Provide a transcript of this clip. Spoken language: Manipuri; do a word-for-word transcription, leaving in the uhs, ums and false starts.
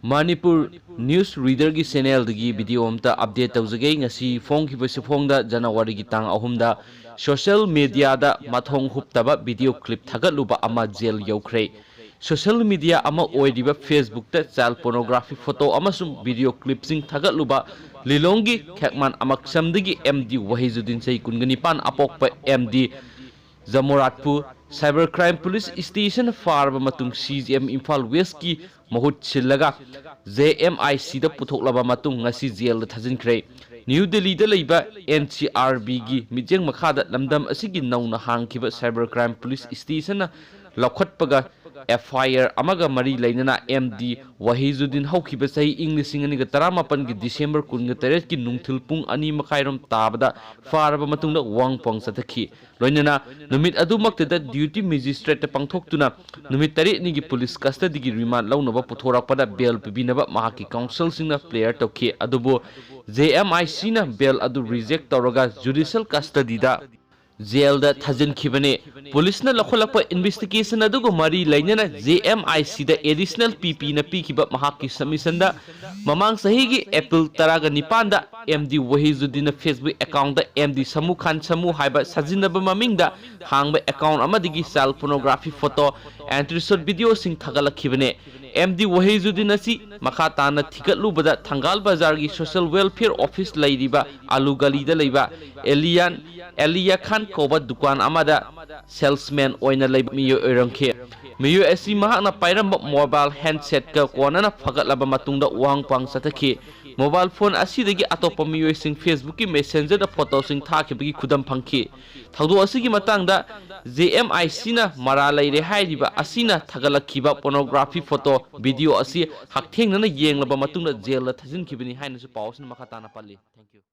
ꯃꯅꯤꯄꯨꯔ ꯅ꯭ꯌꯨꯁ ꯔꯤꯗꯔꯒꯤ ꯆꯦꯅꯦꯜꯗꯒꯤ ꯚꯤꯗꯤꯑꯣ ꯑꯝꯇ ꯑꯞꯗꯦꯠ ꯇꯧꯖꯒꯦ꯫ ꯉꯁꯤ ꯐꯣꯡꯈꯤꯕꯁꯤ ꯐꯣꯡꯗ ꯖꯅꯋꯥꯔꯤꯒꯤ ꯇꯥꯡ ꯑꯍꯨꯝꯗ ꯁꯣꯁꯤꯌꯦꯜ ꯃꯦꯗꯤꯌꯥꯗ ꯃꯊꯣꯡ ꯍꯨꯞꯇꯕ ꯚꯤꯗꯤꯑꯣ ꯀ꯭ꯂꯤꯞ ꯊꯥꯒꯠꯂꯨꯕ ꯑꯃ ꯖꯦꯜ ꯌꯧꯈ꯭ꯔꯦ꯫ ꯁꯣꯁꯤꯌꯦꯜ ꯃꯦꯗꯤꯌꯥ ꯑꯃ ꯑꯣꯏꯔꯤꯕ ꯐꯦꯁꯕꯨꯛꯇ ꯆꯥꯏꯜ ꯄꯣꯔꯅꯣꯒ꯭ꯔꯥꯐꯤ ꯐꯣꯇꯣ ꯑꯃꯁꯨꯡ ꯚꯤꯗꯤꯑꯣ ꯀ꯭ꯂꯤꯞꯁꯤꯡ ꯊꯥꯒꯠꯂꯨꯕ ꯂꯤꯂꯣꯡꯒꯤ ꯈꯦꯛꯃꯥꯟ ꯑꯃꯛꯁꯝꯗꯒꯤ ꯑꯦꯝ ꯗꯤ ꯋꯥꯍꯤꯖꯨꯗꯤꯟ, ꯆꯍꯤ ꯀꯨꯟꯒ ꯅꯤꯄꯥꯟ, ꯑꯄꯣꯛꯄ ꯑꯦꯝ ꯗꯤ ꯖꯃꯣꯔꯥꯠꯄꯨ ꯁꯥꯏꯕꯔ ꯀ꯭ꯔꯥꯏꯝ ꯄꯨꯂꯤꯁ ꯁ꯭ꯇꯦꯁꯟ ꯐꯥꯔꯕ ꯃꯇꯨꯡ ꯁꯤ ꯖꯤ ꯑꯦꯝ ꯏꯝꯐꯥꯜ ꯋꯦꯁꯀꯤ ꯃꯍꯨꯠ ꯁꯤꯜꯂꯒ ꯖꯦ ꯑꯦꯝ ꯑꯥꯏ ꯁꯤꯗ ꯄꯨꯊꯣꯛꯂꯕ ꯃꯇꯨꯡ ꯉꯁꯤ ꯖꯦꯜꯗ ꯊꯥꯖꯤꯟꯈ꯭ꯔꯦ꯫ ꯅ꯭ꯌꯨ ꯗꯦꯜꯂꯤꯗ ꯂꯩꯕ ꯑꯦꯟ ꯁꯤ ꯑꯥꯔ ꯕꯤꯒꯤ ꯃꯤꯠꯌꯦꯡ ꯃꯈꯥꯗ ꯂꯝꯗꯝ ꯑꯁꯤꯒꯤ ꯅꯧꯅ ꯍꯥꯡꯈꯤꯕ ꯁꯥꯏꯕꯔ ꯀ꯭ꯔꯥꯏꯝ ꯄꯨꯂꯤꯁ ꯁ꯭ꯇꯦꯁꯟꯅ ꯂꯧꯈꯠꯄꯒ ꯑꯦꯐ ꯑꯥꯏ ꯑꯥꯔ ꯑꯃꯒ ꯃꯔꯤ ꯂꯩꯅꯅ ꯑꯦꯝ ꯗꯤ ꯋꯥꯍꯤꯖꯨꯗꯤꯟ ꯍꯧꯈꯤꯕ ꯆꯍꯤ ꯏꯪ ꯂꯤꯁꯤꯡ ꯑꯅꯤꯒ ꯇꯔꯥꯃꯥꯄꯟꯒꯤ ꯗꯤꯁꯦꯝꯕꯔ ꯀꯨꯟꯒ ꯇꯔꯦꯠꯀꯤ ꯅꯨꯡꯊꯤꯜ ꯄꯨꯡ ꯑꯅꯤ ꯃꯈꯥꯏꯔꯣꯝ ꯇꯥꯕꯗ ꯐꯥꯔꯕ ꯃꯇꯨꯡꯗ ꯋꯥꯡꯄꯣꯡ ꯆꯠꯊꯈꯤ꯫ ꯂꯣꯏꯅꯅ ꯅꯨꯃꯤꯠ ꯑꯗꯨꯃꯛꯇꯗ ꯗ꯭ꯌꯨꯇꯤ ꯃꯦꯖꯤꯁꯇ꯭ꯔꯦꯠꯇ ꯄꯥꯡꯊꯣꯛꯇꯨꯅ ꯅꯨꯃꯤꯠ ꯇꯔꯦꯠꯅꯤꯒꯤ ꯄꯨꯂꯤꯁ ꯀꯁꯇꯗꯤꯒꯤ ꯔꯤꯃꯥꯟ ꯂꯧꯅꯕ ꯄꯨꯊꯣꯔꯛꯄꯗ ꯕꯦꯜ ꯄꯤꯕꯤꯅꯕ ꯃꯍꯥꯛꯀꯤ ꯀꯥꯎꯟꯁꯤꯜꯁꯤꯡꯅ ꯄ꯭ꯔꯦꯌꯔ ꯇꯧꯈꯤ꯫ ꯑꯗꯨꯕꯨ ꯖꯦ ꯑꯦꯝ ꯑꯥꯏ ꯁꯤꯅ ꯕꯦꯜ ꯑꯗꯨ ꯔꯤꯖꯦꯛ ꯇꯧꯔꯒ ꯖꯨꯗꯤꯁꯤꯌꯦꯜ ꯀꯁꯇꯗꯤꯗ ꯖꯦꯜꯗ ꯊꯥꯖꯤꯟꯈꯤꯕꯅꯤ꯫ ꯄꯨꯂꯤꯁꯅ ꯂꯧꯈꯠꯂꯛꯄ ꯏꯟꯚꯦꯁꯇꯤꯒꯦꯁꯟ ꯑꯗꯨꯒ ꯃꯔꯤ ꯂꯩꯅꯅ ꯖꯦ ꯑꯦꯝ ꯑꯥꯏ ꯁꯤꯗ ꯑꯦꯗꯤꯁꯅꯦꯜ ꯄꯤ ꯄꯤꯅ ꯄꯤꯈꯤꯕ ꯃꯍꯥꯛꯀꯤ ꯁꯕꯃꯤꯁꯟꯗ ꯃꯃꯥꯡ ꯆꯍꯤꯒꯤ ꯑꯦꯄ꯭ꯔꯤꯜ ꯇꯔꯥꯒ ꯅꯤꯄꯥꯟꯗ ꯑꯦꯝ ꯗꯤ ꯋꯥꯍꯤꯖꯨꯗꯤꯟꯅ ꯐꯦꯁꯕꯨꯛ ꯑꯦꯀꯥꯎꯟꯗ ꯑꯦꯝ ꯗꯤ ꯁꯃꯨ ꯈꯥꯟ ꯁꯃꯨ ꯍꯥꯏꯕ ꯁꯥꯖꯤꯟꯅꯕ ꯃꯃꯤꯡꯗ ꯍꯥꯡꯕ ꯑꯦꯀꯥꯎꯟ ꯑꯃꯗꯒꯤ child pornography photo, ꯑꯦꯟꯇꯤꯁꯣꯠ ꯚꯤꯗꯤꯑꯣꯁꯤꯡ ꯊꯥꯒꯠꯂꯛꯈꯤꯕꯅꯤ꯫ M D ꯋꯥꯍꯤꯖꯨꯗꯤꯟ ꯑꯁꯤ ꯃꯈꯥ ꯇꯥꯅ ꯊꯤꯒꯠꯂꯨꯕꯗ ꯊꯪꯒꯥꯜ ꯕꯖꯥꯔꯒꯤ ꯁꯣꯁꯤꯌꯦꯜ ꯋꯦꯜꯐꯤꯌꯔ ꯑꯣꯐꯤꯁ ꯂꯩꯔꯤꯕ ꯑꯂꯨ ꯒꯂꯤꯗ ꯂꯩꯕ ꯑꯦꯂꯤꯌꯥꯟ, ꯑꯦꯂꯤꯌꯥ ꯈꯥꯟ ꯀꯧꯕ ꯗꯨꯀꯥꯟ ꯑꯃꯗ ꯁꯦꯜꯁꯃꯦꯟ ꯑꯣꯏꯅ ꯂꯩꯕ ꯃꯤꯑꯣꯏ ꯑꯣꯏꯔꯝꯈꯤ꯫ ꯃꯤꯑꯣꯏ ꯑꯁꯤ ꯃꯍꯥꯛꯅ ꯄꯥꯏꯔꯝꯕ ꯃꯣꯕꯥꯏꯜ ꯍꯦꯟꯗꯁꯦꯠꯀ ꯀꯣꯟꯅꯅ ꯐꯒꯠꯂꯕ ꯃꯇꯨꯡꯗ ꯋꯥꯡ ꯄꯥꯡ ꯆꯠꯊꯈꯤ꯫ ꯃꯣꯕꯥꯏꯜ ꯐꯣꯟ ꯑꯁꯤꯗꯒꯤ ꯑꯇꯣꯞꯄ ꯃꯤꯑꯣꯏꯁꯤꯡ ꯐꯦꯁꯕꯨꯛꯀꯤ ꯃꯦꯁꯦꯟꯖꯔꯗ ꯐꯣꯇꯣꯁꯤꯡ ꯊꯥꯈꯤꯕꯒꯤ ꯈꯨꯗꯝ ꯐꯪꯈꯤ꯫ ꯊꯧꯗꯣꯛ ꯑꯁꯤꯒꯤ ꯃꯇꯥꯡꯗ ꯖꯦ ꯑꯦꯝ ꯑꯥꯏ ꯁꯤꯅ ꯃꯔꯥꯜ ꯂꯩꯔꯦ ꯍꯥꯏꯔꯤꯕ ꯑꯁꯤꯅ ꯊꯥꯒꯠꯂꯛꯈꯤꯕ ꯄꯣꯔꯅꯣꯒ꯭ꯔꯥꯐꯤ ꯐꯣꯇꯣ, ꯚꯤꯗꯤꯑꯣ ꯑꯁꯤ ꯍꯛꯊꯦꯡꯅꯅ ꯌꯦꯡꯂꯕ ꯃꯇꯨꯡꯗ ꯖꯦꯜꯗ ꯊꯥꯖꯤꯟꯈꯤꯕꯅꯤ ꯍꯥꯏꯅꯁꯨ ꯄꯥꯎ ꯑꯁꯤꯅ ꯃꯈꯥ ꯇꯥꯅ ꯄꯜꯂꯤ꯫ Thank you.